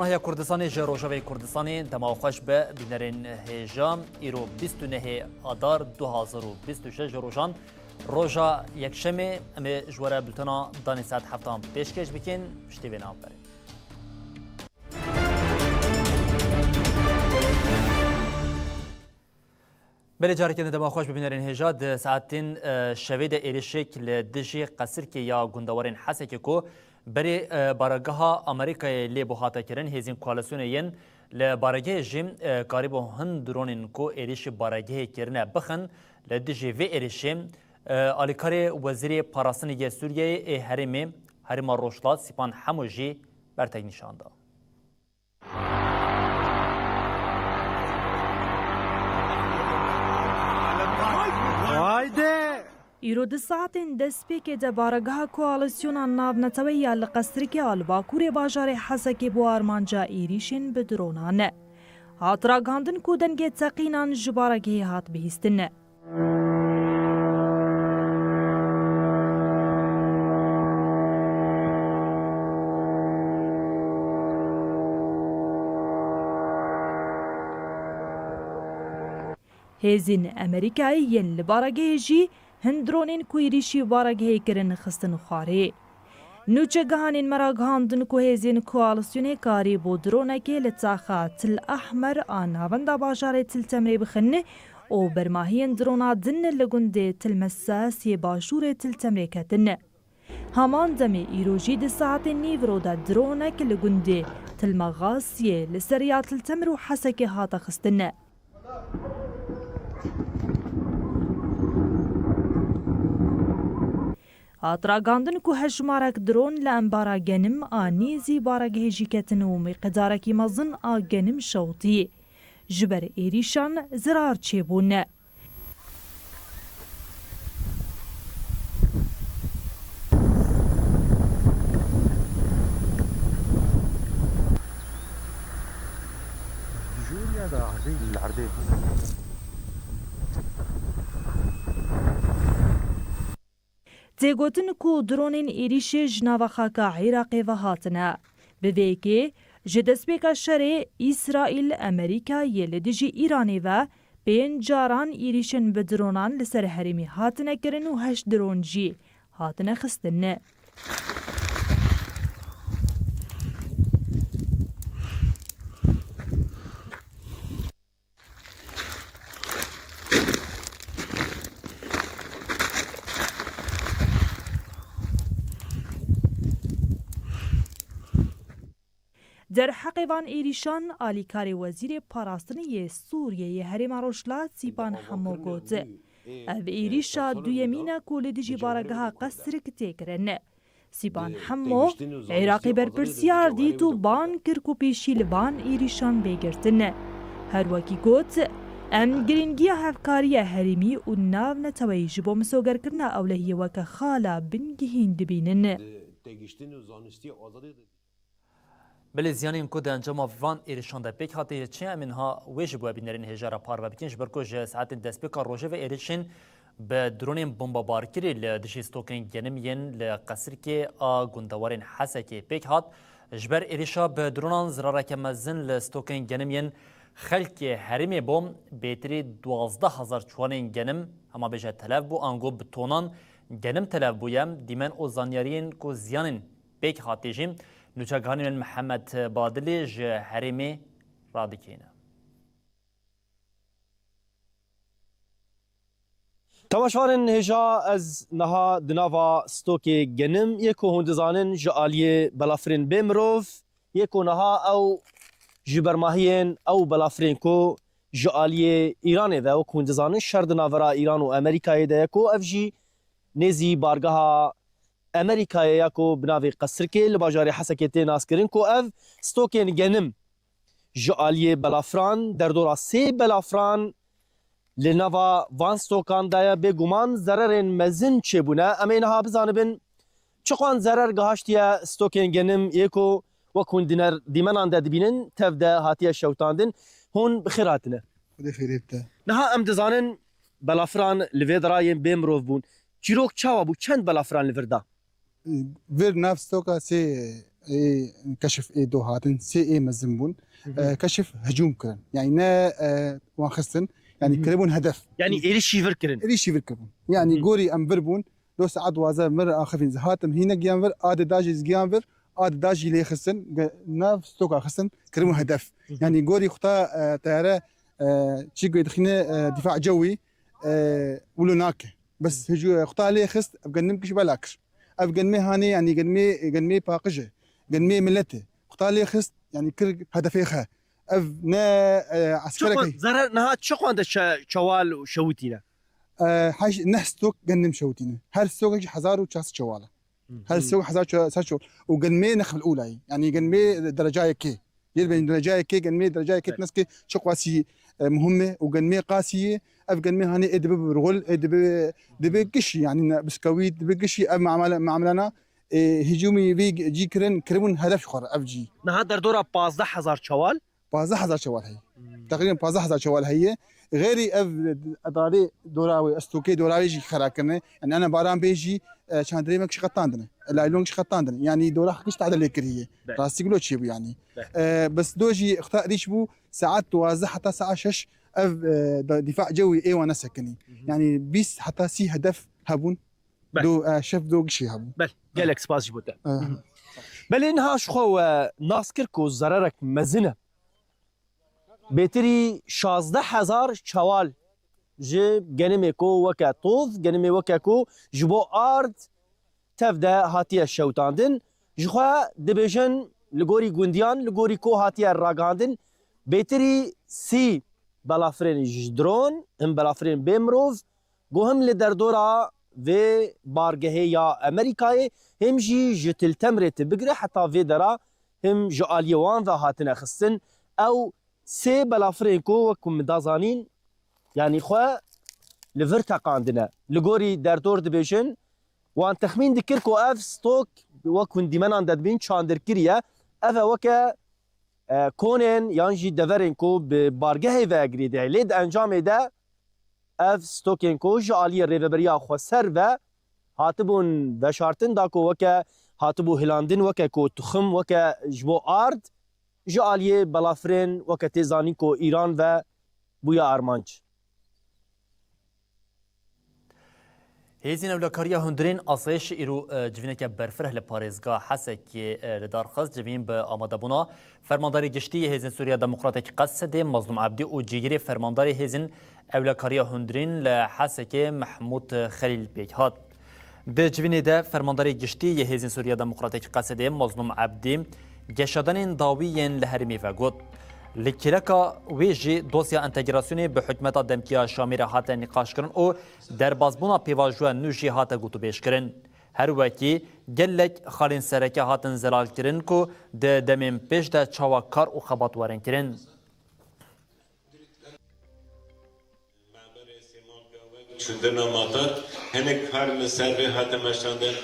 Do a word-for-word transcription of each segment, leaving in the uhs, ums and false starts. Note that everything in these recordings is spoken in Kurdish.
Ya Kurdistanê ji Rojavayê Kurdistanê dema xweş be bînerên hêja. Îro bîst û nehê Adar du hazar û bîst û şeş rojan roja yekşemê, em ê ji we re bultena danê saet heftan pêşkêş bikin. Piştî vê navberê. Belê, carekê din dema xweş bibînerên hêja. Di saetên, e, şevê de êrişek li dijî qesirkê ya gundewarên Hesekê ku berê, e, barageha Amerîkayê lê bû hate kirin, hêzên koalîsyonê yên li baregehê jî, e, karîbû hin dronên ku êrişî baregehê kirine bixin. Li dijî vê êrişê, e, alîkarê Wezîrê Parastinê yê Sûriyeyê ê herêmê, Herêma Rojhilat Sîpan Hemo jî bertek nîşan da. Haydi! Îro di saetên destpêkê de baregeha koalîsyona navneteweyî ya li qesrikê a li bakurê bajarê Hesekê bo armanca êrîşên bi dronan hat ragihandin ku dengê teqînan ji baregehê hat bihîstin. Hêzên Amerîkayê yên li baregehê jî hin dronên ku êrîşî baregehê kirin xistin xwarê. Nûçegihanên me ragihandin ku hêzên koalîsyonê karîbû dronekê li taxa Til Ehmer a navenda bajarê Til Temrê bixin û bermahiyên drona din li gundê Til Mesas yê başûrê Til Temrê ketin. Heman demê îro jî di saetên nîvro de dronek li gundê Til Mexas yê li ser riya Til Temr û Hesekê hate xistin. Hat ragihandin ku hejmarek dron li embara genim a nêzî baregehê jî ketin û miqdarekî mezin a genim şewitî. Ji ber êrîşan zirar çêbûn. Tê gotin ku dronên êrîşê ji nava xaka Iraqê ve hatine. Bi vê yekê, ji destpêka şerê Îsraîl, Amerîka yê li dijî Îranê ve pênc caran êrîşên bi dronan li ser herêmî hatine kirin û heşt dron jî hatine xistin. Derheqê van êrîşan, alîkarê Wezîrê Parastinê yê Sûriyeyê Herêma Rojhilat Sîpan Hemo got, ev êrîşa duyemîn e ku li dijî baregeha qesrik tê kirin. Sîpan Hemo Iraqê berpirsiyar dît û ban kir ku pêşî li van êrîşan bê girtin. Her wekî got, em girîngiya hevkariya herêmî û navneteweyî ji bo misogerkirina ewlehiyê weke xala bingehîn dibînin. Belê, ziyanên ku di encama van êrişan de pêk hatiye çi ye, em ê niha wê ji bo bînerên hêja re parve bikin, ji ber ku ji saetên destpêka rojê ve êrişên bi dronên bombebarkirî li dijî stokên genim yên li qesrikê a gundewarên Hesekê pêk hat. Ji ber êrişa bi dronan zirareke mezin li stokên genim yên xelkê herêmê bû, bêtirî duwazdeh hezar çiwanên genim, hema bêje, telev bû, ango bi tonan genim telev bûye. Dîmen û zanyariyên ku ziyanên pêk hatî jî nûçegihanên Mihemed Badilî ji herêmê radikeyne. Temaşevanên hêja, ez niha di nava stokê genim yê ku hûn dizanin ji aliyê belafirên bê mirov yê ku niha ew ji bermahiyên ew belafirên ku ji aliyê Îranê ve, wek hûn dizanin, şer di navbera Îran û Amerîkayê de ye ku ev jî nêzî bargeha Amerîkayê ya ku bi navê Qesrikê li bajarê Hesekê tê naskirin, ku ev stokên genim ji aliyê belafiran, derdora sê belafiran li nava van stokan de ye. Bêguman zererên mezin çêbûne. Em ê niha bizanibin çiqan zerer gihaştiye stokên genim yê ku wek hûn dîner dîmenan de dibînin, tev de hatiye şewitandin. Hûn bi xêr hatine. Xwedê xêrê bide. Niha em dizanin belafiran li vê derayên bê mirov bûn. Çîrok çawa bû? Çend belafiran li vir da? Vir nav stoka sê ê keşif ê do hatin, sê ê mezin bûn. Hı hı. E, keşif hicûm kirin. Yani ne, e, wan xistin, yani Hı hı. kiribûn hedef. Yani êrîşî vir kirin. Êrîşî vir kirin. Yani Hı hı. gorî em vir bûn, do saet duwazdeh vir axifîn, hatim hîne giyan vir, adê dajî giyan vir, adê dajî lê xistin, ge-, nav stoka xistin, kiribûn hedef. Hı hı. Yani gorî xuta, e, teyare, e, çî goy dixîne, e, dîfa cewî, e, wilo nake. Bes hicû, e, xuta lê xist, ev gendim kiş bela kir. Ev genmê hanê, yani genmê, genmê paqij e. Genmê millet e. Xuta lê xist, yani kir hedefê xe. Ev ne, e, Çi eskerek xwe-, e. Zarar niha çi xwende çe-, çewal û şewitîne? E, heş-, neh stok gendim şewitîne. Her stokekî hezar û çar sed çewal e. Hı. Her stok hezar çar sed çewal. Û genmê nexbil ûlayî. Yani genmê dereca yekê. Yê ben dereca yekê, genmê dereca yekê Evet. tineskê çi qasî, e, muhim e û genmê qasî ye. Ev genmê hanê ê dibe bi rixul, ê dibe, dibe gişî, yani ne, biskewît, dibe gişî ev mamele-, mamelana, e, hicûmî vî cî kirin, kiribûn hedef xwe ev cî. Niha derdora pazdeh hezar çewal? Pazdeh hezar çewal heye. Hmm. Teqrîben pazdeh hezar çewal heye. Xêrî ev darê dora wê, estokê dora wê jî xera kirine. Yani ana baran bê jî, e, çandrêmek şi qetandine. E, laylon şi qetandine. Yani dora heqiş tade lê kiriye. Be. Rastî gulo çê bû yani. Be. E, bes do jî xta rîş bû saet duwazdeh heta saet şeş ev, e, da-, dîfa cewî ê wan nesekinî. Hı hı. Yani bîst heta sî hedef hebûn. Bel. Do, e, şef do gişî hebû. Bel, gelek spas ji bo te. E. Belê niha ji xwe we nas kir ku zererek mezin e. Bêtirî şazdeh hezar çewal ji genimê ku weke toz, genimê weke ku ji bo ard tev de hatiye şewitandin. Ji xwe dibêjin li gorî gundiyan, li gorî ku hatiye ragihandin, bêtirî sî belafirên ji dron, him belafirên bê mirov, ku him li derdora vê bargehê ya Amerîkayê, him jî ji Til Temirê tu bigire heta vê dera him ji aliyê wan ve hatine xistin. Ew sê belafirên ku wek ku min da zanîn, yanî xwe li vir teqandine. Li gorî derdor dibêjin, wan texmîn dikir ku ev stok wek hûn dîmenan de dibîn çandir kiriye. Ev e weke, e, konên yan jî deverên ku bi bargehê ve girêdayî. Lê di encamê de ev stokên ku ji aliyê Rêveberiya Xweser ve hatibûn veşartin da ku weke hatibû hilandin, weke ku tuxim, weke ji bo ard, ji aliyê belafirên weke tê zanîn ku Îran ve bûye armanc. Hêzên Ewlekariya Hundirên Asayişê îro, e, civîneke berfireh li parêzgeha Hesekê, e, li dar xist. Civîn bi amadebûna Fermandarê Giştî yê Hêzên Sûriya Demokratîk Qesedê Mazlûm Ebdî û cîgirê Fermandarê Hêzên Ewlekariya Hundirên li Hesekê Mehmûd Xelîl pêk hat. Di civînê de Fermandarê Giştî yê Hêzên Sûriya Demokratîk Qesedê Mazlûm Ebdî geşedanên dawî yên li herêmê ve got. Li kêleka wê jî dosya entegrasyonê bi hikûmeta demkî ya Şamê re hate nîqaşkirin û derbasbûna pêvajoya nû jî hate gotûbêjkirin. Her wekî gelek xalên sereke hatin zelalkirin ku di demên pêş de çawa kar û xebat werin kirin. Çûndina matar, hinek kar li ser vê hate meşandin.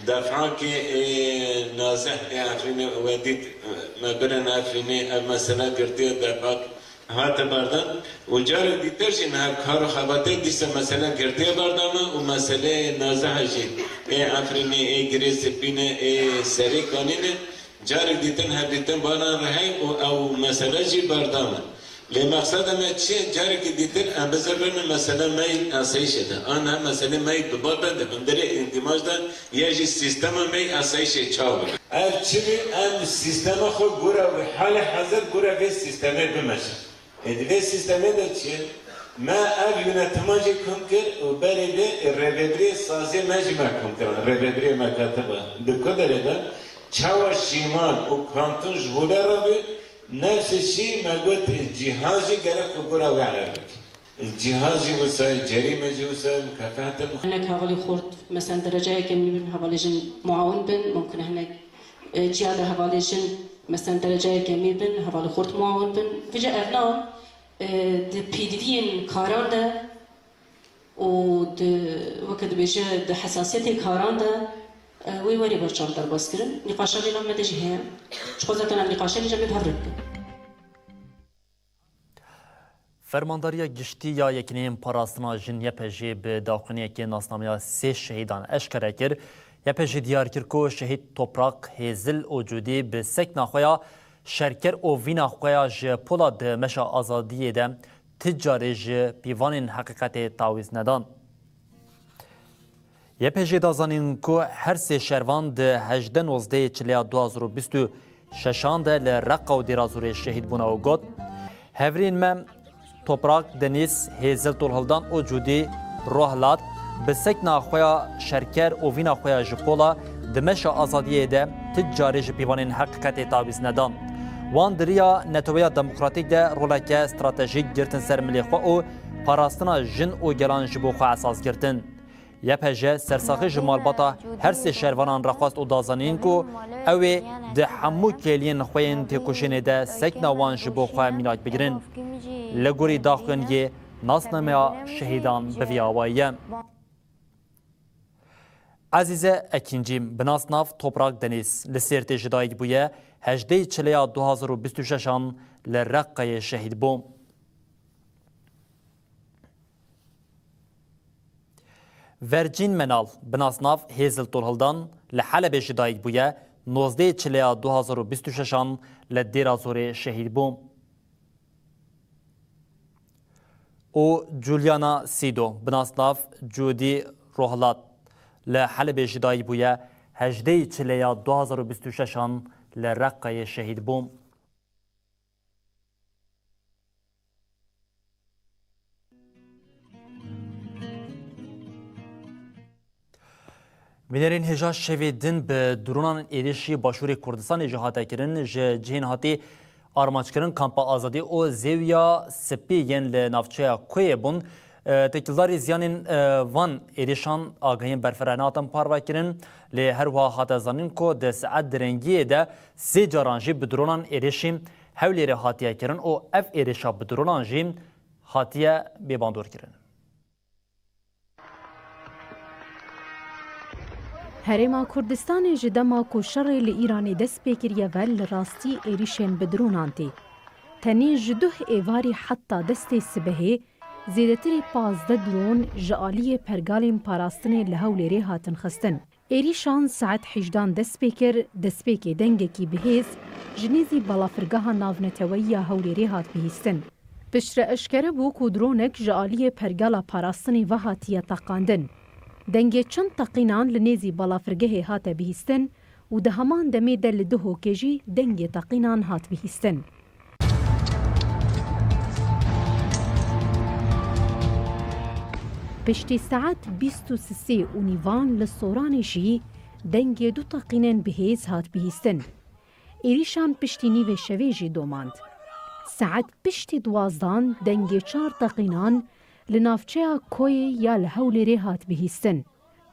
Defakê ê Nazeh ê Efrînê we dît, me birin Efrînê, ev mesele girtiye defak hate berdan. Û carê dîtir jî niha kar û xebatê dîsa mesele girtiye berdame û meseleyê Nazeha jî ê Efrînê, ê Girê Sipînê, ê Serê Kanînê. Carê dîtin hevdîtin banan rihey û ew mesele jî berdame. Lê mexseda me çi ye? Carekî dîtin em bizirvînin mesele me yê asayîşê de. An hem mesele me yê bi bar de, di hundirê îndîmaj de ya jî sîstema me yê asayîşê çawa be. Ev çi bî? Em sîstema xwe gora wê halê hezir gora vê sîstemê bimeşin. Ê di vê sîstemê de çi ye? Me ev yönetima jî kom kir û berê vê rêvebirê sazê me jî me kom kirin. Rêvebirê me ketiba. Di ku derê de çawa şîman û kanton ji holê re bî, nefsê şî me got cîhan jî gerek ku gora wê erebik. Cîhan jî wisa ye, cerîme jî wisa ye, mukafate. Hinek hevalê xort, mesela dereceyeke min bin hevalê jin muawin bin, mumkin e hinek, e, ciya de hevalê jin, mesela dereceyeke min bin, hevalê xort muawin bin. Vêca ev na, e, di pêdiviyên karan de û di, weke dibêje, di hesasiyetê karan de, e, wê werê berçav derbas kirin. Nîqaşa vê nav me de jî heye. Ji xwe zaten ev nîqaşe vêca me bi hev re dikin. Fermandariya Giştî ya Yekîneyên Parastina Jin, Y P J, bi daxuyaniyekê nasnameya sê şehîdan eşkere kir. Y P G diyar kir ku şehîd Toprak, Hêzil û Cûdî bi sekna xwe ya şerker û vîna xwe ya ji pola di meşa azadiyê de ti carê ji pîvanên heqîqetê tawîz nedan. Y P G da zanîn ku her sê şervan di hejdeh nozdehê çileya du hazar û bîst û şeşan de li Reqa û Dêrazorê şehîd bûne û got, Hevrên me Toprak, Denîz, Hêzil, Tolhildan û Cûdî Rohlat bi sekna xwe ya şerker û vîna xwe ya ji pola di meşa azadiyê de ti carê ji pîvanên heqîqetê tawîz nedan. Wan di riya Neteweya Demokratîk de roleke stratejîk girtin ser milê xwe û parastina jin û gelan ji bo xwe esas girtin. Y P G sersaxî ji malbata her sê şervanan re xwest û da zanîn ku ew ê di hemû kêliyên xwe yên têkoşînê de sekna wan ji bo xwe mînak bigirin. Li gorî daxuyaniyê nasnameya şehîdan bi vî awayî ye. Ezîze Ekîncî, bi nasnav Toprak Denîz, li Sêrtê ji dayik bûye, hejdehê çileya du hazar û bîst û şeşan li Reqayê şehîd bû. Vercîn Menal, bi nasnav Hêzil Tolhildan, li Helebê ji dayik bûye, nozdehê çileya du hazar û bîst û şeşan li Dêrazorê şehîd bû. Û Juliana Sîdo, bi nasnav Cûdî Rohlat, li Helebê ji dayik bûye, hejdehê çileya du hazar û bîst û şeşan li Reqayê şehîd bû. Bînerên hêja şevê din bi dronan êrişî başûrê Kurdistanê jî hate kirin. Ji cihên hatî armanckirin Kampa Azadî û Zêwiya Spî yên li navçeya Koyê bûn. E, têkildarî ziyanên, e, van êrişan agahiyên berfireh nehatin parvekirin. Lê her wiha hate zanîn ku di saet direngiyê de sê caran jî bi dronan êrişî Hewlêrê hatiye kirin û ev êrişa bi dronan jî hatiye bêbandorkirin. Herêma Kurdistanê ji dema ku şerê li Îranê dest pê kiriye ve li rastî êrîşên bi dronan tê. Tenê ji duh êvarî heta destê sibehê zêdetirî pazdeh dron ji aliyê pergalên parastinê li Hewlêrê hatin xistin. Êrîşan saet hejdan dest pê kir, destpêkê dengekî bihêz ji nêzî balafirgeha navneteweyî ya Hewlêrê hat bihîstin. Piştre eşkere bû ku dronek ji aliyê pergala parastinê ve hatiye teqandin. Dengê çend teqînan li nêzî balafirgehê hate bihîstin û di heman demê de li Duhokê jî dengê teqînan hat bihîstin. Piştî saet bîst û sisê û nîvan li Soranê jî dengê du teqînên bihêz hat bihîstin. Êrîşan piştî nîvê şevê jî domand. Saet piştî duwazdan dengê çar teqînan li navçeya Koyê ya li Hewlêrê hat bihîstin.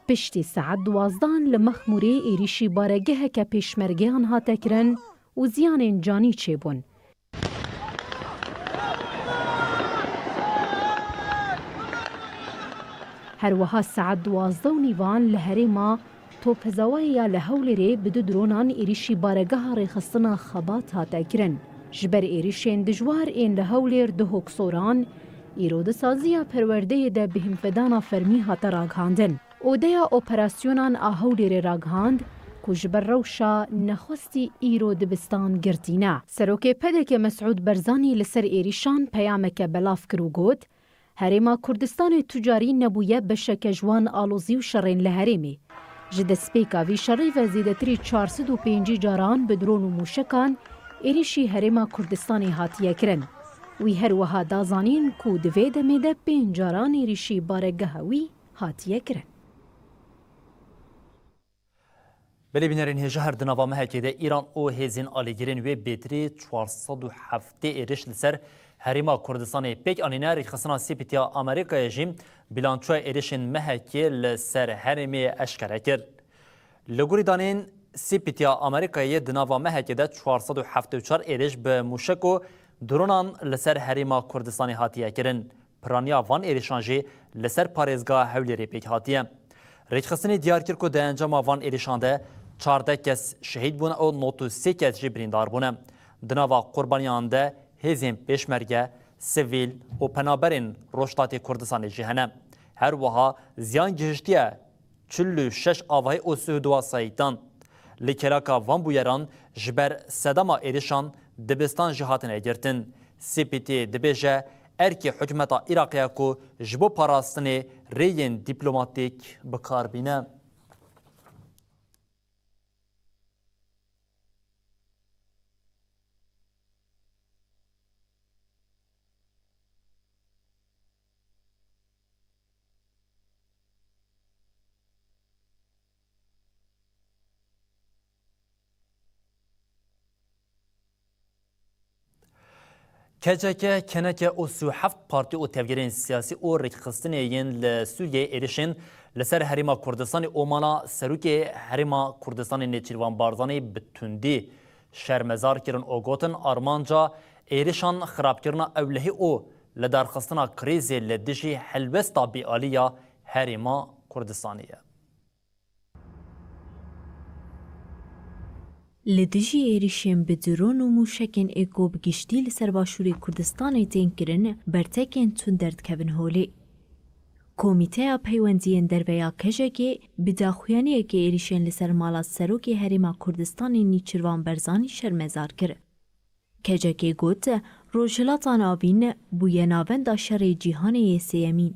Piştî saet duwazdan li Mexmûrê êrîşî baregeheke pêşmergeyan hate kirin û ziyanên canî çêbûn. Her wiha saet duwazdeh û nîvan li herêma Topezawayê ya li Hewlêrê bi du dronan êrîşî baregeha rêxistina Xebat hate kirin. Ji ber êrîşên dijwar ên li Hewlêr, Duhok, Soran, îro di saziya perwerdeyê de bêhnvedana fermî hate ragihandin. Odeya Operasyonan a Hewlêrê ragihand ku ji ber rewşa nexwestî îro dibistan girtî ne. Serokê P D K Mesûd Barzanî li ser êrîşan peyameke belav kir û got, Herêma Kurdistanê tu carî nebûye beşeke ji wan alozî û şerên li herêmê. Ji destpêka vî şerî ve zêdetirî çar sed û pêncî caran bi dron û mûşekan êrîşî Herêma Kurdistanê hatiye kirin. Wî her wiha da zanîn ku di vê demê de pênc caran êrîşî baregeha wî hatiye kirin. Belê bînerên hêja, her di nava mehekê de Îran û hêzên alîgirên wê bêtirî çar sed û heftê êriş li ser Herêma Kurdistanê pêk anîne. Rêkxistina Sêpîtiya Amerîkayê jî bîlançoya êrişên mehekê li ser herêmê eşkere kir. Li gorî danên Sêpîtiya Amerîkayê di nava mehekê de çar sed û heftê û çar êriş bi mûşek û dronan li ser Herêma Kurdistanê hatiye kirin. Piraniya van êrişan jî li ser parêzgeha Hewlêrê pêk hatiye. Rêkxistinê diyar kir ku di encama van êrişan de çardeh kes şehîd bûne û nod û sê kes jî birîndar bûne. Di nava qurbaniyan de hêzên pêşmerge, sivîl û penaberên Rojhilatê Kurdistanê jî hene. Her wiha ziyan gihiştiye çil û şeş avahî û sih û dua seyîd dan. Li kêleka van bûyeran ji ber sedema êrişan dibistan jî hatine girtin. C P T dibêje, erkê hikûmeta Iraqê ye ku ji bo parastinê rêyên dîplomatîk bi kar bîne. K C K, K N K û sî û heft partî û tevgerên siyasî û rêkxistinê yên li Sûriyeyê êrişên li ser Herêma Kurdistanê û mala Serokê Herêma Kurdistanê Nêçîrvan Barzanî bi tundî şermezar kirin û gotin, armanca êrişan xirabkirina ewlehî û lidarxistina krîzê li dijî helwesta bêalî ya Herêma Kurdistanê ye. Li dijî êrişên bi dron û mûşekên ê ku bi giştî li ser Başûrê Kurdistanê tên kirin, bertekên tund derdikevin holê. Komîteya Peywendiyên Derve ya K C K'ê bi daxuyaniyekê êrişên li ser mala Serokê Herêma Kurdistanê Nêçîrvan Barzanî şermezar kir. K C K'ê got, Rojhilata Navîn bûye navenda şerê cîhanê yê sêyemîn.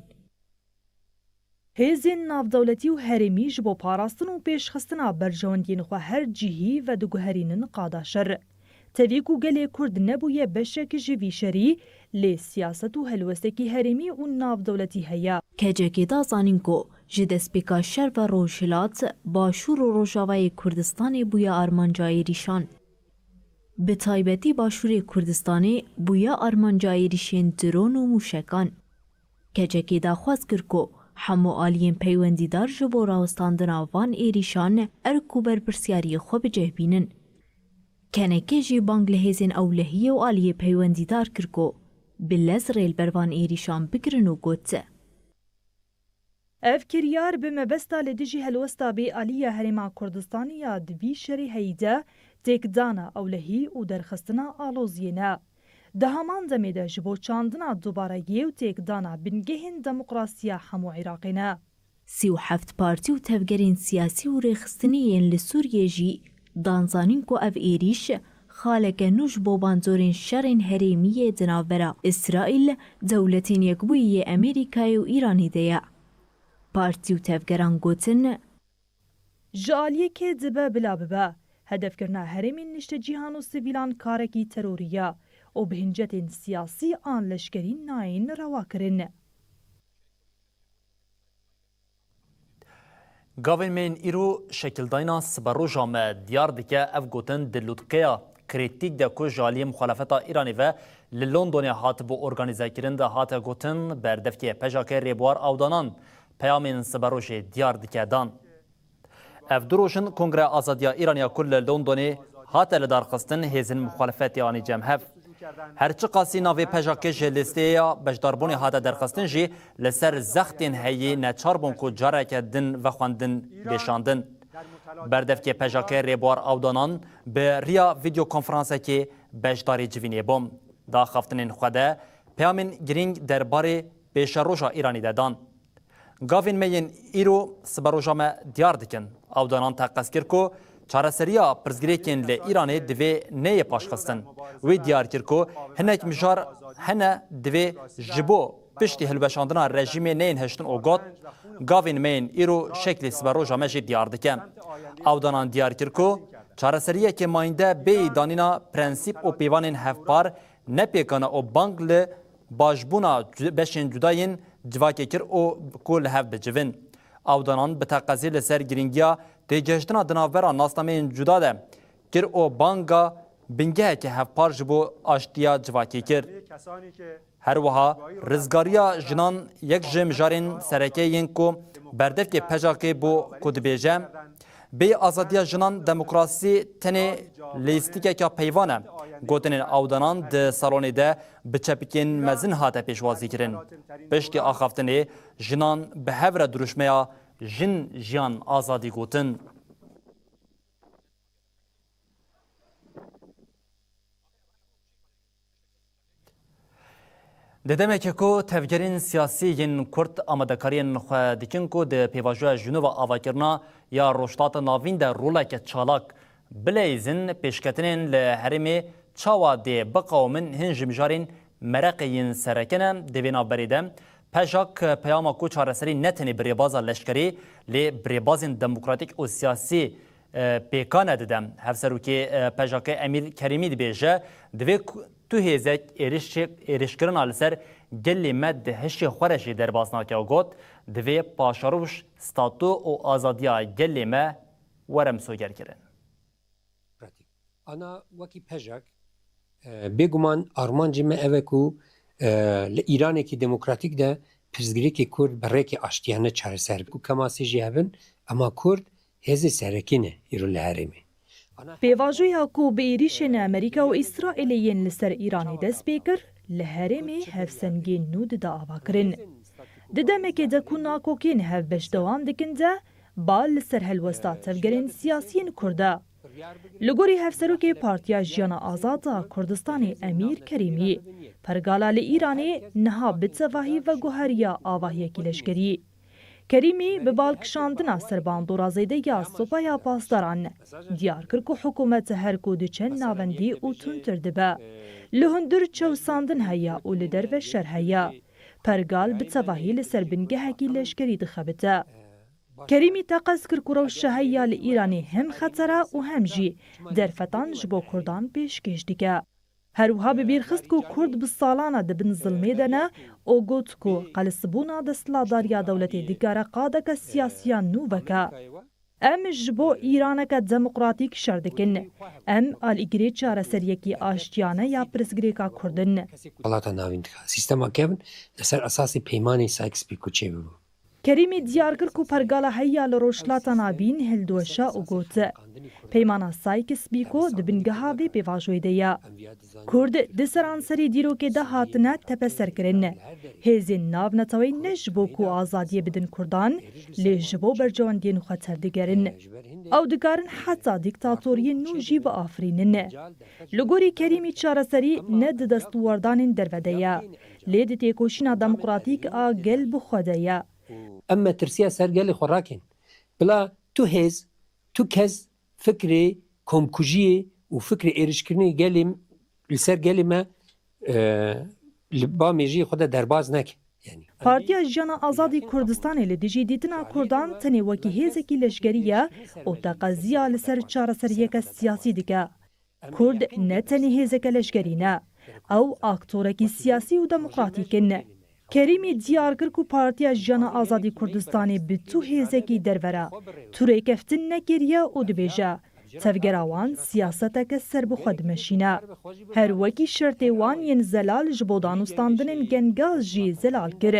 Hêzên navdewletî û herêmî ji bo parastin û pêşxistina berjewendiyên xwe her cihî vediguherînin qada şer. Tevî ku gelê Kurd nebûye beşek ji vî şerî, lê siyaset û helwestekî herêmî û navdewletî heye. K C K'ê da zanîn ku ji destpêka şer ve Rojhilat, Başûr û Rojavayê Kurdistanê bûye armanca êrîşan. Bi taybetî Başûrê Kurdistanê bûye armanca êrîşên dron û mûşekan. K C K'ê daxwaz kir ku hemû aliyên peywendîdar ji bo rawestandina van êrîşan erk û berpirsyariyê xwe bi cih bînin. K N K jî bang li hêzên ewlehiyê û aliyê peywendîdar kir ku bi lez rê li ber van êrîşan bigirin û got, Ev kiryar bi mebesta li dijî helwesta bêalî ya Herêma Kurdistanê ya di vî şerê heyî de têkdana ewlehî û derxistina aloziyê ne. Di heman demê de ji bo çandina dubareyê û têkdana bingehên demokrasiya hemû Iraqê ne. Sî û heft partî û tevgerên siyasî û rêxistinî yên li Sûriyê jî dan zanîn ku ev êrîş xaleke nû ji bo bandorên şerên herêmî yê di navbera Îsraîl, Dewletên Yekbûyî yê Amerîkayê û Îranê de ye. Partî û tevgeran gotin, Ji aliyekê dibe bila bibe, hedefkirina herêmên niştecîhan û sivîlan karekî terorî ye û bi hincetên siyasî an leşkerî nayên rewakirin. Gavên me yên îro şekildayîna siberoja me diyar dike. Ev gotin di lûtkeya krîtîk de ku ji aliyê muxalefeta Îranê ve li Londonê hatibû organîzekirin de hate gotin, berdevkê P J K Rêbuwar Awdanan peyamên siberojê diyar dike dan. Ev du roj in Kongreya Azadiya Îranê ya ku li Londonê hate lidarxistin, hêzên muxalefetê anî cem hev. Her çiqasî navê P J K ji lîsteyê ya beşdarbûnê hate derxistin jî, li ser zextên heyî neçar bûn ku careke din vexwendin bê şandin. Berdevkê P J K Rêbuwar Awdanan bi riya vîdyokonferansekê beşdarî civînê bû. Di axaftinên xwe de peyamên girîng derbarê pêşeroja Îranê de dan. Gavên me yên îro siberoja me diyar dikin. Awdanan teqez kir ku çareseriya pirsgirêkên li Îranê divê neyê paşxistin. Wî diyar kir ku hinek mijar hene divê ji bo piştî hilweşandina rejîmê neyên hiştin û got, Gavên me yên îro şeklê siberoja me jî diyar dike. Awdanan diyar kir ku çareseriyeke mayînde bêyî danîna prensîp û pîvanên hevpar ne pêkan e û bang li başbûna cu-, beşên cuda yên civakê kir û ku li hev bicivin. Awdanan bi teqezî li ser girîngiya têgihiştina di navbera nasnameyên cuda de kir û banga bingeheke hevpar ji bo aştiya civakê kir. Her wiha rizgariya jinan yek ji mijarên sereke yên ku berdevkê P J K bû ku dibêje, Bê azadiya jinan demokrasî tenê lîstikeke peyvan e. Gotinên Awdanan di salonê de bi çepikên mezin hate pêşwazîkirin. Piştî axaftinê jinan bi hev re dirûşmeya Jin, Jiyan, Azadî gotin. Di demeke ku tevgerên siyasî yên Kurd amadekariyên xwe dikin ku di pêvajoya Jinova avakirina ya Rojhilata Navîn de roleke çalak bileyzin, pêşketinên li herêmê çawa dê biqewimin hin ji mijarên mereqê yên sereke ne. Di vê navberê de, PJAK peyama ku çareserî ne tenê bi rêbaza leşkerî, lê bi rêbazên demokratîk û siyasî, e, pêkan e dide. Hevserokê, e, PJAKê Emîr Kerîmî dibêje, divê ku tu hêzek êrişê-, êrişkirina li ser gelê me di hişê xwe re jî derbas nake û got, divê paşeroş, statû û azadiya gelê me were misogerkirin. Ana wekî PJAK, e, bêguman armancê me ev e ku, e, li Îranekî demokratîk de pirsgirêkê Kurd bi rêkê aştiyane çareser be. Ku kemasê jî hebin, ema Kurd hêzê serekî ne îro li herêmê. Pêvajoya ku bi êrîşên Amerîka û Îsraîlê yên li ser Îranê dest pê kir, li herêmê hevsengên nû dide avakirin. Di demekê de ku nakokên hevbeş dewam dikin de, bal li ser helwesta tevgerên siyasî yên Kurd e. Li gorî hevserokê Partiya Jiyana Azad a Kurdistanê Emîr Kerîmî, pergala li Îranê niha bi tevahî veguheriya avahiyekî leşkerî. Kerîmî bi balkişandina ser bandora zêde ya Supaya Pasdaran diyar kir ku hikûmet her ku diçe navendî û tundtir dibe. Li hundir çewsandin heye û li derve şer heye. Pergal bi tevahî li ser bingehekî leşkerî dixebite. Kerîmî teqez kir ku rewşa heya li Îranê hem xeter e û hem jî derfetan ji bo Kurdan pêşkêş dike. Her wiha bi bîr xist ku Kurd bi salan e di bin zilmê de ne û got ku qalisbûna desthilatdariya dewletê dikare qadeke siyasiya nû veke. Em ji bo Îraneke demokratîk şer dikin. Em alîgirê çareseriyekî aştiyane ya pirsgirêka Kurd in. Welata navîn dika sîstema kevin li ser esasê peymanê Sykes-Picot çêbibû. Kerîmî diyar kir ku pergala heya li Rojhilata Navîn hildiweşa û got, Peymana Sykes-Picot di bingeha vê pêvajoyê de ye. Kurd di seranserî dîrokê de hatine tepeserkirin. Hêzên navneteweyî ne ji bo ku azadiyê bidin Kurdan, lê ji bo berjewendiyên xwe tevdigerin. Ew dikarin heta dîktatoriyên nû jî biafirînin. Li gorî Kerîmî çareserî ne di destwardanên derve de ye, lê di têkoşîna demokratîk a gel bi xwe de ye. Em metirsiya ser gelê xwe rakên. Bila tu hêz, tu kes fikrê komkujiyê û fikrê êrişkirinê gelê m-, li ser gelê me, e, li ba mêjiyê xwe de derbas neke. Yanî. Partiya Jiyana Azadî Kurdistanê li dijî dîtina Kurdan tenê wekî hêzekî leşkerî ye û teqeziya li ser çareseriyeke siyasî dike. Kurd ne tenê hêzeke leşkerî ne, ew aktorekî siyasî û demokratîk in. Kerîmî diyar kir ku Partiya Jiyana Azadî Kurdistanê bi tu hêzekî derve re tu rêkeftin nekiriye û dibêje, tevgera wan siyaseteke serbixwe dimeşîne. Her wekî şertê wan yên zelal ji bo danûstandinên gengaz jî zelal kir.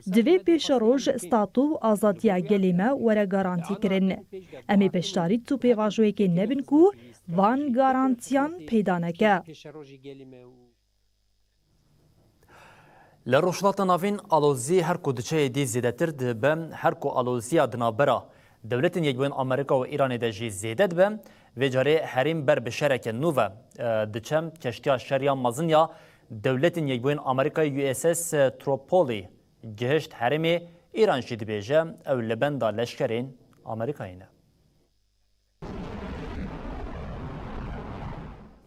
Divê pêşeroj statû û azadiya gelê me were garantîkirin. Em ê beşdarî tu pêvajoyekê nebin ku van garantiyan peyda neke. Li Rojhilata Navîn alozî her ku diçe êdî zêdetir dibe, her ku aloziya di navbera Dewletên Yekbûyên Amerîka û Îranê de jî zêde dibe, vê carê herêm ber bi şereke nû ve, e, diçe. Keştiya şer ya mezin ya Dewletên Yekbûyên Amerîka U S S Tripoli gihişt herêmê, Îran jî dibêje ew li benda leşkerên Amerîkayê ne.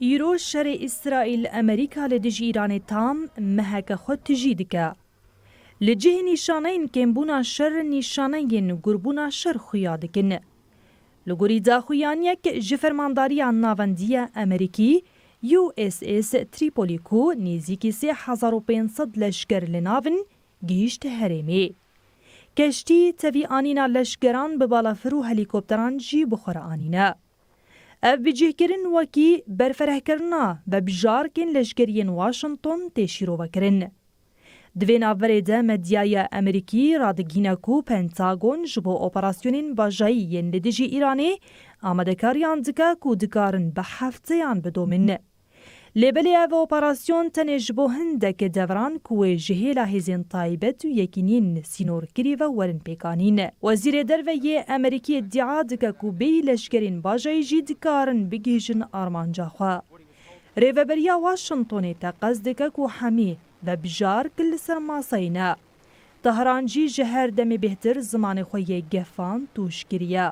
Îro şerê Îsraîl-Amerîka li dijî Îranê tam meheke xwe tijî dike. Li cihê nîşaneyên kêmbûna şer nîşaneyên gurbûna şer xuya dikin. Li gorî daxuyaniyek ji Fermandariya Navendî ya Amerîkî, U S S Tripoli, ku nêzîkî sê hezar û pênc sed leşker li nav in, gihîşt herêmê. Keştî tevî anîna leşkeran bi balafir û helîkopteran jî bi xwe re anîne. Ev bicihkirin wekî berferehkirina vebijarkên leşkeriyên Washington tê şîrovekirin. Di vê navberê de medyaya Amerîkî radigihîne ku Pentagon ji bo operasyonên bajayî yên li dijî Îranê amadekariyan dike ku dikarin bi hefteyan bidomin. Lê belê ev operasyon tenê ji bo hindek deveran ku wê ji hêla hêzên taybet û yekîniyên sînorkirî ve werin pêkanîn. Wezîrê Derve yê Amerîkî îdia dike ku bêyî leşkerên bajayî jî dikarin bigihîjin armanca xwe. Rêveberiya Washingtonê teqez dike ku hemî ve bijark li ser maseyê ne. Tehran jî ji her demê bêhtir zimanê xwe yê gefan tûj kiriye.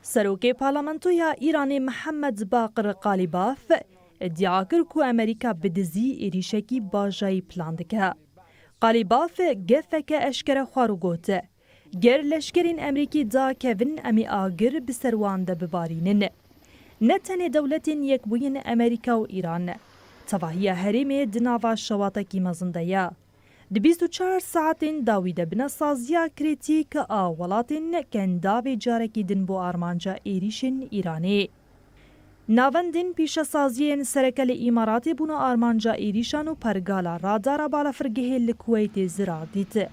Serokê Parlamentoya Îranê Mihemed Baqir Qalîbaf îdia kir ku Amerîka bi dizî êrîşekî bajayî plan dike. Qalîbaf gefeke eşkere xwar û got, ger leşkerên Amerîkî dakevin, em ê agir bi ser wan de bibarînin. Ne tenê Dewletên Yekbûyî, Amerîka û Îran, tevahiya herêmê di nava şewatekî mezin de ye. Di bîst û çar saetên dawî de bine saziya krîtîk a welatên kendavê carekî din bo armanca êrîşên Îranê. Navendên pîşesaziyên sereke li Îmaratê bûne armanca êrîşan û pergala radara balafirgehê li Kuweytê zirar dît.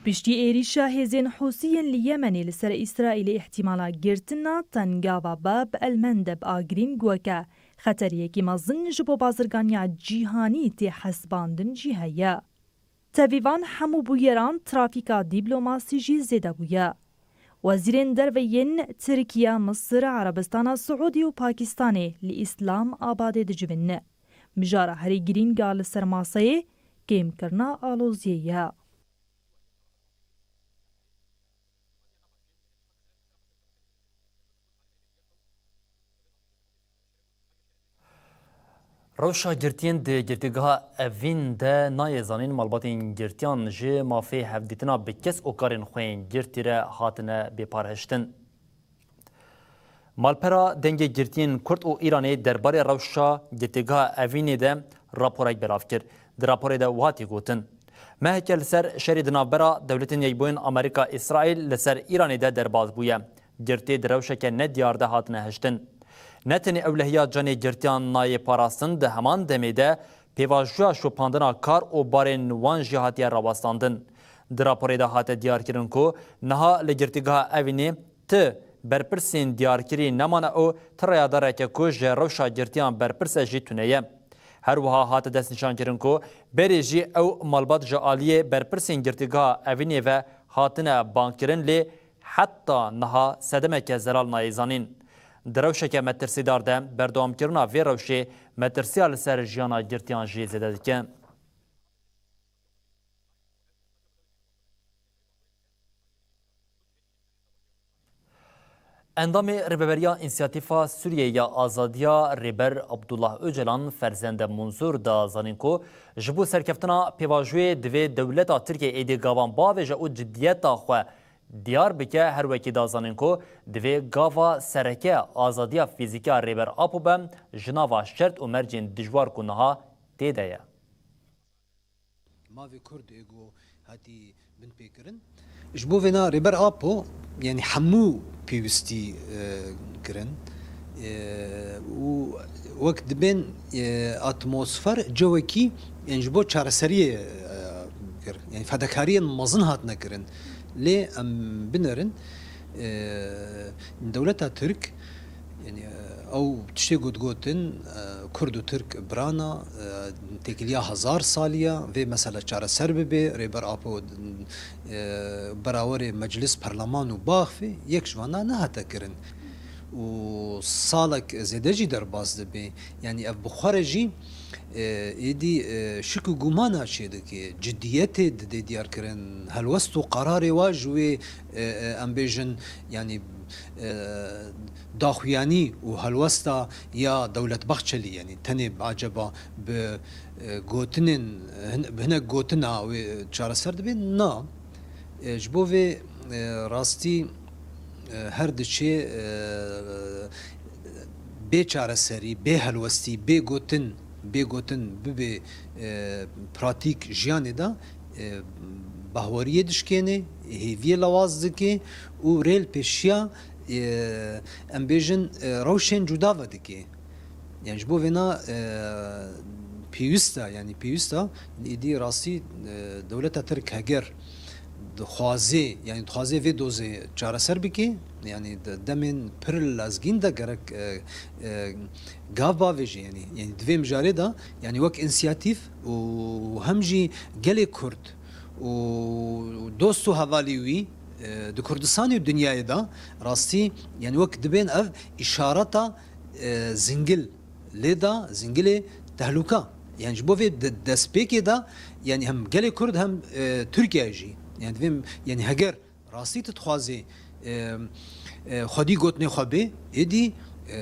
Piştî êrîşa hêzên Hûsiyên li Yemenê li ser Îsraîlê îhtîmala girtina tengava Bab el Mendeb a girîng weke xeteriyekî mezin ji bo bazirganiya cîhanî tê hesibandin jî heye. Tevî van hemû bûyeran trafîka dîplomasî jî zêde bûye. Wezîrên derve yên Tirkiye, Misir, Erebistana Siûdî û Pakistanê li Îslam Abadê dicivin. Mijara herî girîng a li ser maseyê kêmkirina aloziyê ye. Rewşa girtiyên di girtîgeha Evîn de nayê zanîn, malbatên girtiyan ji mafê hevdîtina bi kes û karên xwe yên girtî re hatine bêparhiştin. Malpera Dengê Girtiyên Kurd û Îranê derbarê rewşa girtîgeha Evînê de raporek belav kir. Di raporê de wiha tê gotin, Meheke li ser şerê di navbera Dewletên Yekbûyî yên Amerîka Îsraîl li ser Îranê de derbas bûye. Girtê di rewşeke nediyar de hatine hiştin. Ne tenê ewlehiya canê girtiyan nayê parastin, di heman demê de pêvajoya şopandina kar û barên wan jî hatiye rawestandin. Di raporê de hate diyarkirin ku niha li girtîgeha Evînê ti berpirsên diyarkirî nemane û ti rayedareke ku ji rewşa girtiyan berpirs e jî tune ye. Her wiha hate destnîşankirin ku berê jî ew malbat ji aliyê berpirsên girtîgeha Evînê ve hatine bangkirin, lê heta niha sedemeke zelal nayê zanîn. Di rewşeke metirsîdar de berdewamkirina vê rewşê metirsiya li ser jiyana girtiyan jî zêde dike. Endamê Rêveberiya Însiyatîfa Sûriyeyê ya Azadiya Rêber Abdullah Ocalan, Ferzende Munzur, da zanîn ku ji bo serkeftina pêvajoyê divê dewleta Tirkiyê êdî gavan biavêje û cidiyeta xwe diyar bike. Her wekî da zanîn ku divê gava sereke azadiya fîzîkî ya Rêber Apo be ji nava şert û mercên dijwar ku niha tê de ye. Mavê Kurd ê ku hatî binpêkirin. Ji bo vêna Rêber Apo, yanî hemû pêwîstî, e, kirin. E, û wek dibên, e, atmosfer cewekî, yanî ji bo çareseriyê, e, kir. Yanî fedekariyên mezin hatine kirin. Lê em binerin, e, dewleta Tirk, Yanî, e, ew tiştê ku digotin, e, Kurd û Tirk birana, e, têkiliya hezar salî ya, vê mesele çareser bibe, Rêber Apo, e, berawerê meclis, perleman û baxfê, yek ji vana nehate kirin. Û salek zêde jî derbas dibe. Yanî ev bi xwe re jî, e, êdî, e, şik û gumana çêdike, cidiyetê dide diyarkirin, helwest û qerarê wa ji wê, e, e, em bêjin, yanî, e, daxuyanî û helwesta ya Dewlet Bahçelî, yanî tenê acaba bi, e, gotinên hin-, bi hinek gotina wê çareser dibe? Na. E, ji bo vê, e, rastî, e, her diçe, e, bê çareserî, bê helwestî, bê gotin, bê gotin bibe, e, pratîk jiyanê de, e, bahweriyê dişkêne, hêviyê lawaz dike û rê li pêşiya, e, em bêjin, e, rewşên cuda vedike. Yani ji bo vêna, e, pêwîst e, yani pêwîst e, êdî rastî, e, dewleta Tirk heger dixwaze, yani dixwaze vê dozê çareser bike, yani de-, demên pir lezgîn de gerek, e, e, gav bavêje, yani, yani di vê mijarê de, yani wek însiyatîf û hem jî gelê Kurd û dost û hevalê wî, e, di Kurdistanê û dinyayê de rastî, yani wek dibên ev îşareta, e, zingil lê da, zingilê tehlûka. Yani ji bo vê de-, destpêkê de, yani hem gelê Kurd hem, e, Tirkiye jî. Yani divê, yani heger rastî tu dixwazê, e, e, xwedî gotinê xwe bê, êdî, e,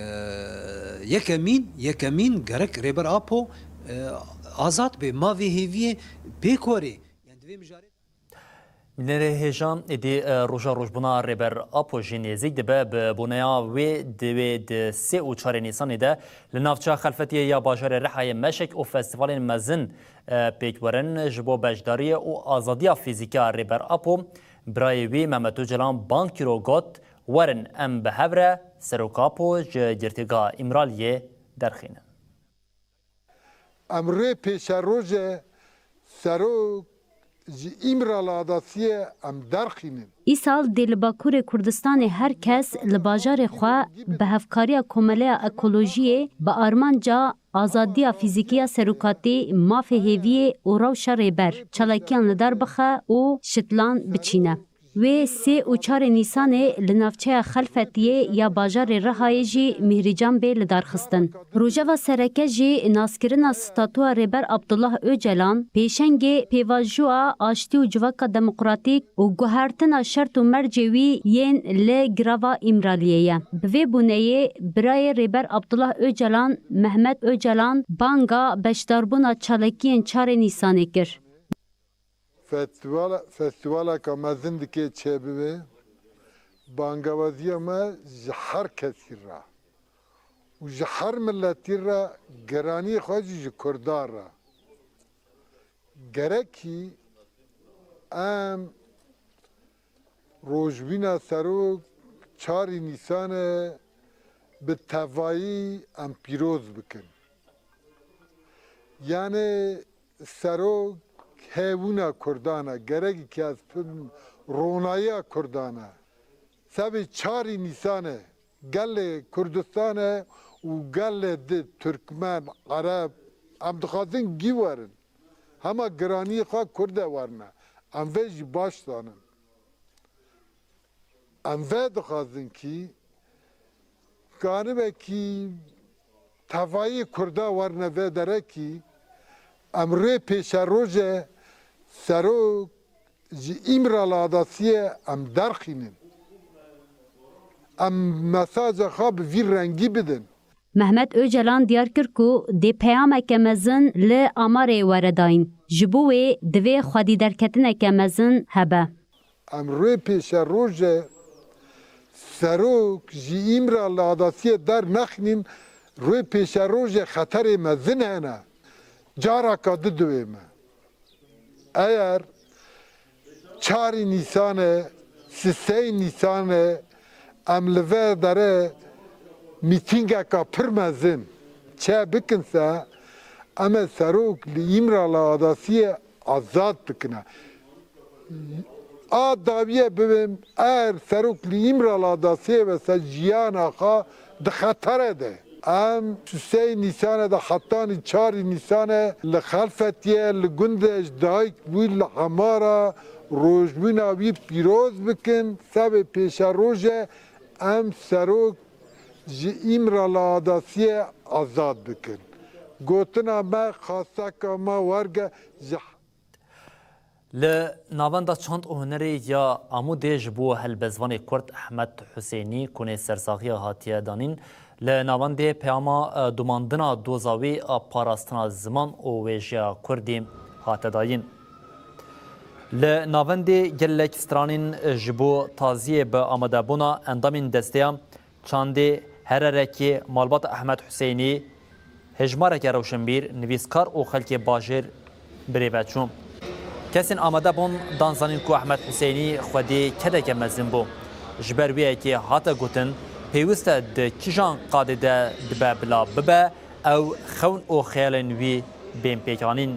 yekemîn, yekemîn gerek Rêber Apo, e, azad bê. Ma vê hêviyê pê korê. Yani divê mijarê Bînerê hêja, êdî, e, roja rojbûna Rêber Apo jî nêzîk dibe. Bi boneya wê, divê di sê û çarê Nîsanê de li navçeya Xelfetiyê ya bajarê Rihayê meşek û festîvalên mezin, e, pêk werin. Ji bo beşdariyê û azadiya fîzîkî ya Rêber Apo, birayê wî Mehmet Ocalan bang kir û got, Werin em bi hev re Serok Apo ji girtîgeha Îmraliyê derxînin. Em rê pêşerojê serok ji Îmrala Adasiyê em derxînin. Îsal dê li Bakurê Kurdistanê her kes li bajarê xwe bi hevkariya Komeleya Ekolojiyê bi armanca azadiya fîzîkî ya serokatî, mafê hêviyê û rewşa Rêber, çalakiyan li dar bixe û şitlan biçîne. Wê sê û çarê Nîsanê li navçeya Xelfetiyê ya bajarê Rihayê jî mîhrîcan bê lidarxistin. Rojeva sereke jî naskirina statûa Rêber Abdullah Ocalan, pêşengê pêvajoya aştî û civaka demokratîk û guhertina şert û mercê wî yên li girava Îmraliyê ye. Bi vê bûneyê birayê Rêber Abdullah Ocalan, Mehmet Ocalan, banga beşdarbûna çalakiyên çarê Nîsanê kir. Festîvala-, festîvaleka mezin dike çêbibe. Bangewaziya me ji her kesî re û ji her miletî re, giranî xwe jî ji Kurdan re. Gerekî em rojbîna serok çarî Nîsanê bi tevayî em pîroz bikin. Yanê serok hevûna Kurdan e, gerekî kes pir ronayiya Kurdan e. Sebê çarî Nîsanê gelê Kurdistanê û gelê di Tirkmen, Ereb, em dixwazin gî werin. Hema giraniyê xwe Kurd e werine. Em vê jî baş zanin. Em vê dixwazin kî kanibekî tevayê Kurda werine vê derekî, em rê pêşerojê serok ji Îmrala Adasiyê em derxînin. Em mesaja xwe bi vî rengî bidin. Mehmet Ocalan diyar kir ku dê peyameke mezin li Amarê were dayîn. Ji bo wê divê xwedî derketineke mezin hebe. Em rê pêşerojê serok ji Îmrala Adasiyê dernexînin, rê pêşerojê xeterê mezin hene. Caraka di divê me. Eger çarî Nîsanê, sisey Nîsanê em li vê derê mîtîngeka pir mezin çê bikin se, em ê serok li Îmrala Adasiyê azad bikine. A dawiyê bibim, eger serok li Îmrala Adasiyê be se jiyana xwe di xetere de. Em sisey Nîsanê de hetanî çarî Nîsanê li Xelfetiyê li gundê ji dayik bû li Hemara rojbûna wî pîroz bikin, sebê pêşerojê em serok ji Îmrala Adasiyê azad bikin. Gotina me, xasteka me werge ji Li Navenda Çand û Hunerê ya Amûdê ji bo helbestvanê Kurd Ehmed Huseynî konê sersaxiya hatiye danîn. Li navendê peyama, e, domandina doza wî a parastina ziman û wêjeya Kurdî hate dayîn. Li navendê gelek stranên ji bo taziyê bi amadebûna endamên desteya Çandê Hererekê malbata Ehmed Huseynî hejmareke rewşenbîr, nivîskar û xelkê bajêr birêve çû. Kesên amade bûn dan zanîn ku Ehmed Huseynî xwedî kedeke mezin bû. Ji ber wê yekê hate gotin, pêwist e di kîjan qadê de dibe bila bibe, ew xewn û xeyalên wî bên pêkanîn.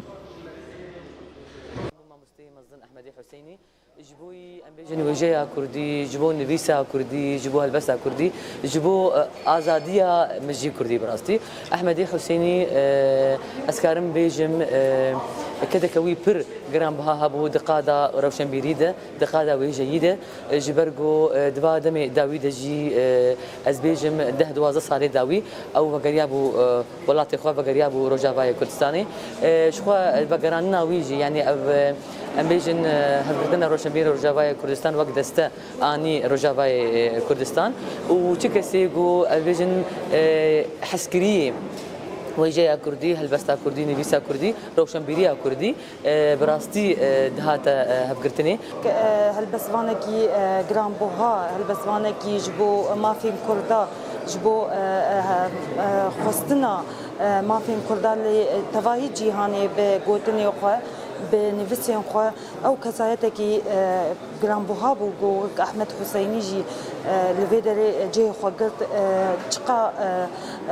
Mamosteyê mezin Ehmedê Huseynî. Ji bo wî em bêjin wêjeya kurdî, ji bo nivîsa kurdî, ji bo helbesta kurdî, ji bo, e, azadiya mijî kurdî bi rastî. Ehmedî Husênî, e, ez karim bêjim, e, kedeke wî pir giranbiha hebû di qada rewşenbîrî de, di qada wêjeyî de. E, ji ber ku, e, di va demê dawî de jî, e, ez bêjim deh duwazdeh salê dawî ew vegeriyabû, e, welatê xwe, vegeriyabû Rojavayê Kurdistanê. E, ji xwe vegeranina wî jî, yanî ev, e, em bêjin, e, hevgirtina rewşenbîrê Rojavayê Kurdistan wek deste anî Rojavayê, e, Kurdistan û çi kesê ku, ev bêjin, e, hezkiriyê wêjeya kurdî, helbesta kurdî, nivîsa kurdî, rewşenbîriya kurdî, e, bi rastî, e, dihate, e, hevgirtinê. E, helbestvanekî, e, giranbuha, helbestvanekî ji bo mafên Kurda, ji bo, e, e, e, xwestina, e, mafên Kurda li tevahî cîhanê bi gotinê xwe, bi nivîsên xwe, ew kesayetekî, e, giranbuha bû ku wek Ehmed Huseynî jî, e, li vê derê cihê xwe girt, e, çiqa, e,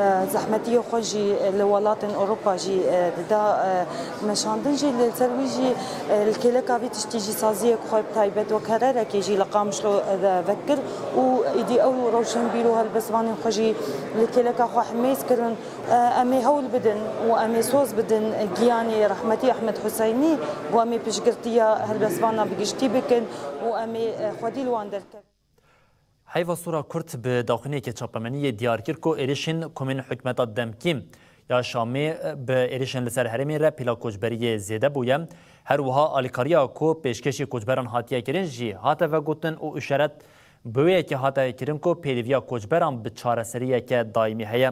e, zehmetiyê xwe jî li welatên Ewropa jî, e, dida, e, meşandin jî. Li ser wî jî, e, li kêleka vî tiştî jî saziyek xwe bi taybet wek hererekê jî li Qamişlo, e, vekir û îdî ew rewşenbîr û helbestvanên xwe jî li kêleka xwe himêz kirin. E, em ê hewl bidin û em ê soz bidin giyanê rehmetî Ehmed Huseynî, ku em ê piştgirtiya helbestvana bi giştî bikin û em ê, e, xwedî li wan derkevin. Heyva Sora Kurd bi daxuyaniyeke çapemeniyê diyar kir ku êrişên komên hikûmeta demkî ya Şamê bi êrişên li ser herêmê re pîla koçberiyê zêde bûye. Her wiha alîkariya ku pêşkêşî koçberan hatiye kirin jî hate vegotin û îşaret bi wê yekê hate kirin ku pêdiviya koçberan bi çareseriyeke daîmî heye.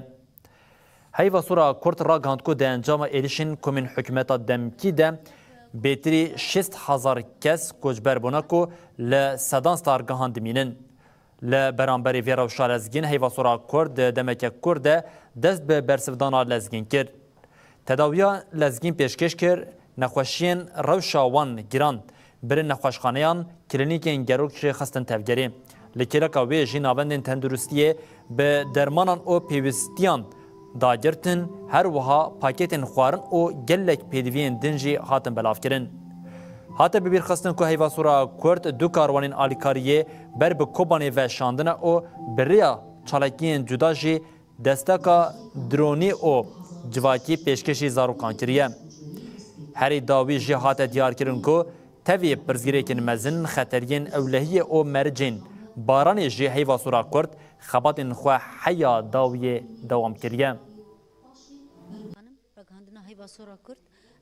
Heyva Sora Kurd ragihand ku di encama êrişên komên hikûmeta demkî de bêtirî şêst hezar kes koçber bûne ku li sedan stargehan dimînin. Li beramberî vê rewşa lezgîn, Heyva Sora Kurd di demeke kurt de dest bi bersivdana lezgîn kir. Tedawiya lezgîn pêşkêş kir, nexweşiyên rewşa wan giran, birî nexweşxaneyan, klînîkên gerok jî xistin tevgerê. Li kêleka wê jî navendên tenduristiyê bi dermanan û pêwîstiyan dagirtin, her wiha pakêtên xwarin û gelek pêdiviyên din jî hatin belavkirin. Hate bibîrxistin ku Heyva Sora Kurd du karwanên alîkariyê ber bi Kobanê ve şandine û bi rêya çalakiyên cuda jî desteka dronî û civakî pêşkêşî zarokan kiriye. Herî dawî jî hate diyarkirin ku tevî pirsgirêkên mezin, xeteriyên ewlehiyê û mericên baranê jî Heyva Sora Kurd xebatên xwe heya dawiyê dewam kiriye. Ragihandina Heyva Sora Kurd,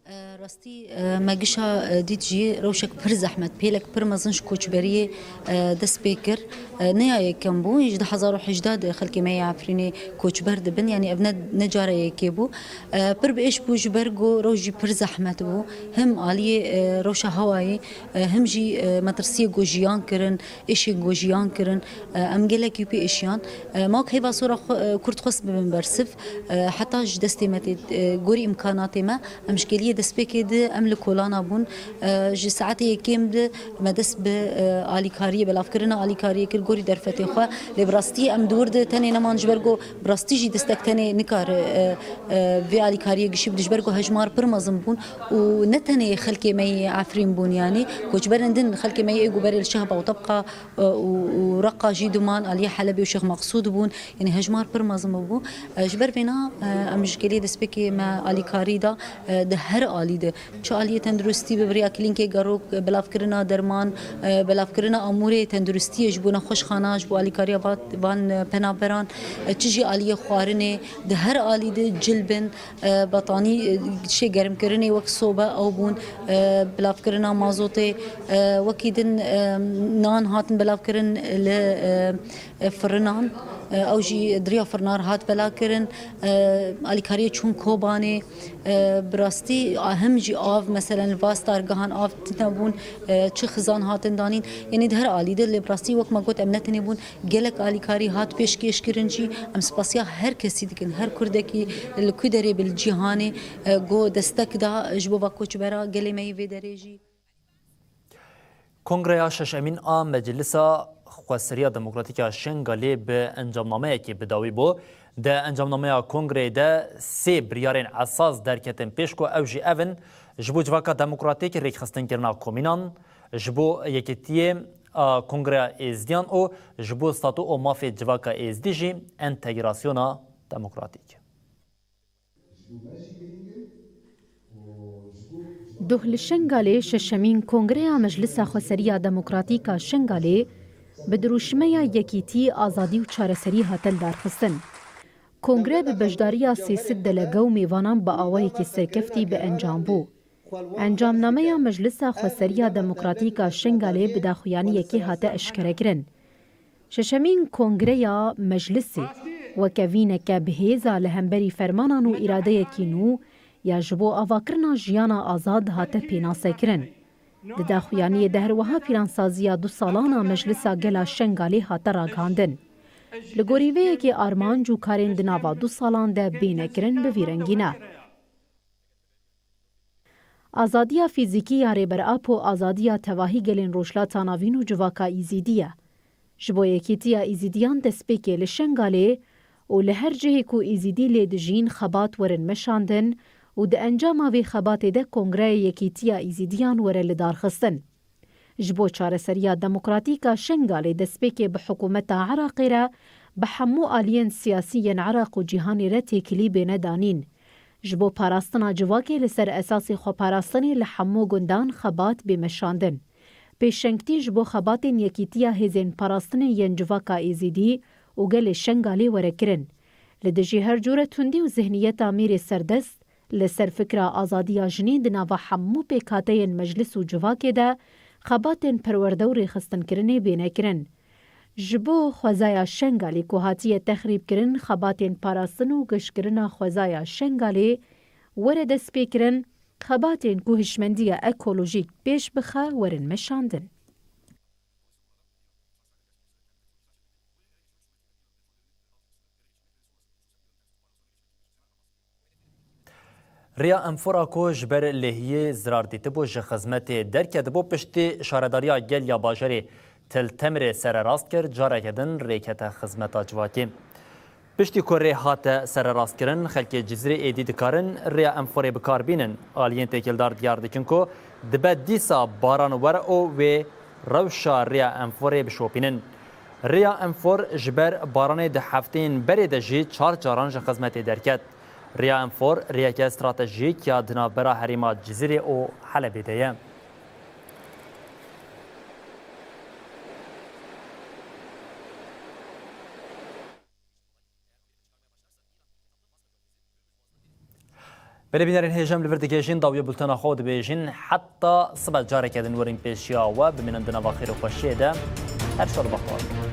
e, rastî, e, me gişa, e, dît jî rewşek pir zehmet, pêlek pir mezin ji koçberiyê, e, dest pê kir. E, ne ya yekem bû, ji du hezar û hejdeh de xelkê me yê Efrînê koçber dibin, yanî ev ne, ne cara yekê bû. E, pir bi êş bû ji ber ku rewş jî pir zehmet bû. Him aliyê, e, rewşa hewayê, e, him jî, e, metirsiyê ku jiyan kirin, êşên ku jiyan kirin, e, em gelekî pê êşiyan. E, ma ku Heyva Sora xwe, e, Kurd xwest bibin bersiv, e, heta ji destê me tê, e, gorî îmkanatê me, em ji kêliyê destpêkê de em li kolana bûn. E, ji saetê yekêm de me dest bi, e, alîkariyê, belavkirina alîkariyê kir gorî derfetê xwe. Lê bi rastî em di wir de tenê neman ji ber ku bi rastî jî destek tenê nikare, e, e, vê alîkariyê gişî bide ji ber ku hejmar pir mezin bûn û ne tenê xelkê me yê Efrîn bûn, yanî koçberên din xelkê me yê ê ku berê li Şehba û Tebqa, e, û, û Reqa jî diman, aliyê Helebê û Şêx Meqsûd bûn, yanî hejmar pir mezin bû. E, ji ber vêna, e, em ji kêliyê destpêkê me alîkarî da, e, di her alî de. Çi aliyê tenduristî bi bi rêya klînkê gerok, e, belavkirina derman, e, belavkirina amûrê tenduristiyê ji bo nexweşxana, ji bo alîkariya va-, van, e, penaberan, e, çi jî aliyê xwarinê, di her alî de cil bin, e, betanî, e, şê germkirinê wek sobe ew bûn, e, belavkirina mazotê, e, wekî din, e, nan hatin belavkirin li, e, e, firinan, e, ew jî di riya firinar hat belakirin, e, alîkariyê çûn Kobanê, e, bi rastî a him jî av, meselen li va stargehan av tune bûn, e, çi xizan hatin danîn, yanî di her alî de, lê bi rastî wek me got em ne tenê bûn, gelek alîkarî hat pêşkêş kirin jî. Em spasiya her kesî dikin, her kurdekî li ku derê bi li cîhanê, e, go destek da ji bo va koçbera gelê me yê vê derê jî. Kongreya şeşemîn a Meclisa Xweseriya Demokratîk ya Şengalê bi encamnameyekê bi dawî bû. Di encamnameya kongreyê de sê biryarên esas derketin pêş ku ew jî ev in, ji bo civaka demokratîk rêkxistinkirina komînan, Ji bo yekîtiyê a Kongreya Êzdiyan û ji bo statû û mafê civaka Êzdî jî entegrasyona demokratîk. Duh li Şengalê şeşemîn Kongreya Meclisa Xweseriya Demokratîk a Şengalê bi dirûşmeya yekîtî, azadî û çareserî hate lidarxistin. Kongre bi beşdariya sê sed delege û mêvanan bi awayekî serkeftî bi encam bû. Encamnameya Meclisa Xweseriya Demokratîk a Şengalê bi daxuyaniyekê hate eşkerekirin. Şeşemîn Kongreya Meclisê weke vîneke bi hêza li hemberî fermanan û îradeyekî nû ya ji bo avakirina jiyana azad hate pênasekirin. Di daxuyaniyê de her wiha plansaziya du salan a Meclisa Gela Şengalê hate ragihandin. Li gorî vê yekê armanc û karên di nava du salan de bêne kirin bi vî rengî ne. Azadiya fîzîkî ya Rêber Apo azadiya tevahî gelên Rojhilata Navîn û civaka Îzîdî ye. Ji bo yekîtiya Îzîdiyan destpêkê li Şengalê û li her cihê ku Îzîdî lê dijîn xebat werin meşandin û di encama vê xebatê de Kongreyê Yekîtiya Îzîdiyan were lidarxistin. Ji bo çareseriya demokratîk a Şengalê destpêkê bi hikûmeta Iraqê re bi hemû aliyên siyasî yên Iraq û cîhanê re têkilî bêne danîn. Ji bo parastina civakê li ser esasê xweparastinê li hemû gundan xebat bê meşandin. Pêşengtî ji bo xebatên yekîtiya hêzên parastinê yên civaka Êzîdî û gelê Şengalê were kirin. Li dijî her cûre tundî û zihniyeta mîrê serdest, li ser fikra azadiya jinê di nava hemû pêkhateyên meclis û civakê de xebatên perwerde û rêxistinkirinê bêne kirin. Ji bo xwezaya Şengalê ku hatiye texrîbkirin, xebatên parastin û giştkirina xwezaya Şengalê were destpêkirin, xebatên ku hişmendiya ekolojîk pêş bixe werin meşandin. Rêya Enfora ku ji ber lêhiyê zirar dîtibû ji xizmetê derketibû, piştî Şaredariya Gel ya Bajarê Til Temirê sererast kir, careke din rêkete xizmeta civakê. Piştî ku rê hate sererastkirin, xelkê Cizîrê êdî dikarin rêya Enforê bi kar bînin. Aliyên têkildar diyar dikin ku dibe dîsa baran were û wê rewşa rêya Enforê bişopînin. Rêya Enfor ji ber baranê di hefteyên berê de jî çar caran ji xizmetê derket. Rêya Enfor rêyeke stratejîk ya di navbera herêma Cizîrê û Helebê de ye. Belê bînerên hêja, em li vir digihêjin dawiya bultena xwe û dibêjin heta sibe careke din werin pêşiya we, bimînin di nava xêr û xweşiyê de. Her şer bexwar.